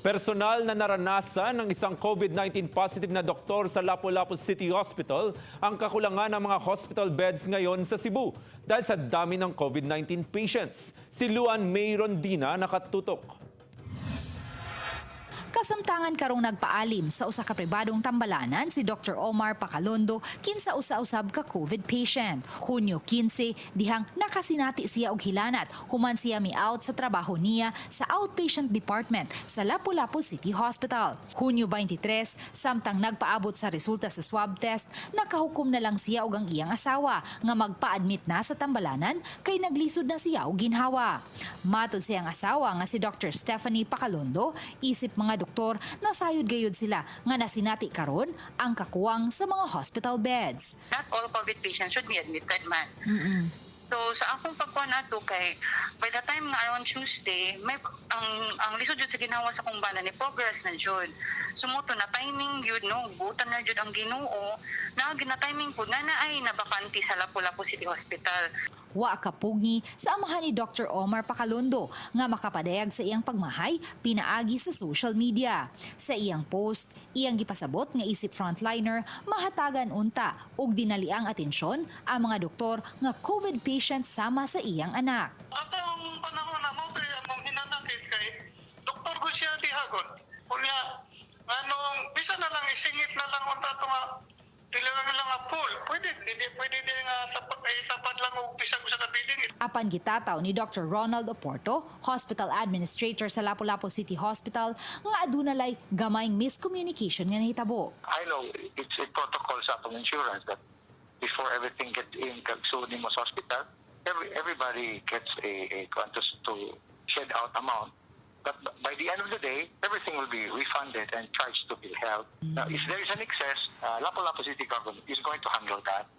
Personal na naranasan ng isang COVID-19 positive na doktor sa Lapu-Lapu City Hospital ang kakulangan ng mga hospital beds ngayon sa Cebu dahil sa dami ng COVID-19 patients. Si Luan May Rondina, nakatutok. Kasamtangan karong nagpaalim sa usa ka pribadong tambalanan si Dr. Omar Pacalondo, kinsa usa-usab ka COVID patient. Hunyo 15, dihang nakasinati siya og hilanat human siya mi-out sa trabaho niya sa outpatient department sa Lapu-Lapu City Hospital. Hunyo 23, samtang nagpaabot sa resulta sa swab test, nakahukom na lang siya og ang iyang asawa nga magpa-admit na sa tambalanan kay naglisod na siya og ginhawa. Matod sa iyang asawa nga si Dr. Stephanie Pacalondo, isip mga doktor, nasayod gayud sila nga nasinati karon ang kakuwang sa mga hospital beds. Not all COVID patients should be admitted man. So sa akong pagkuha nato kay by the time nga around Tuesday, may ang lisod jud sa ginawa sa akong bana ni progress na jud. So mao to na timing jud, no, butan na jud ang Ginoo na gina-timing pud na naay nabakante sa Lapu-Lapu City Hospital. Wa kapugni sa amahan ni Dr. Omar Pacalondo nga makapadayag sa iyang pagmahay pinaagi sa social media. Sa iyang post, iyang gipasabot nga isip frontliner mahatagan unta og dinaliang atensyon ang mga doktor nga COVID patient sama sa iyang anak. Atong panahon na mo kay among hinanakit kay doktor ko siya dihagon. Unya nganong bisa na lang isingit na lang unta to nga dili lang nila nga pool. Pwede dili pwede di nga sapat ay sapat lang og bisag usa ka building. Apan gitataw ni Dr. Ronald Oporto, hospital administrator sa Lapu-Lapu City Hospital, nga aduna lay gamayng miscommunication nga nahitabo. I know it's a protocol sa atong insurance that before everything gets in kag sulod nimo sa hospital, everybody gets a kuan to shed out amount. But by the end of the day, everything will be refunded and charged to PhilHealth. Now, if there is an excess, Lapu-Lapu City Government is going to handle that.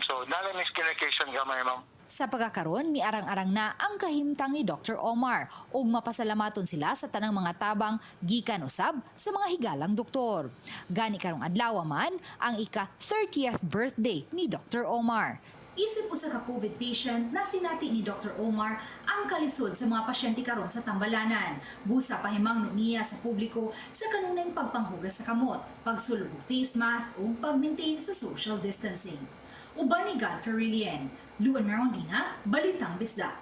So, naa lay miscommunication gamay, ma'am. Sa pagkakaron, miarang-arang na ang kahimtang ni Dr. Omar ug mapasalamaton sila sa tanang mga tabang gikan usab sa mga higalang doktor. Gani karong adlaw man ang ika-30th birthday ni Dr. Omar. Isip usa ka COVID patient, nasinati ni Dr. Omar ang kalisod sa mga pasyente karon sa tambalanan. Busa pahimangno niya sa publiko sa kanunayng pagpanghugas sa kamot, pagsulog og face mask ug pag-maintain sa social distancing. Uban ni God Ferrilien, Luan Merondina, Balitang Bisdak.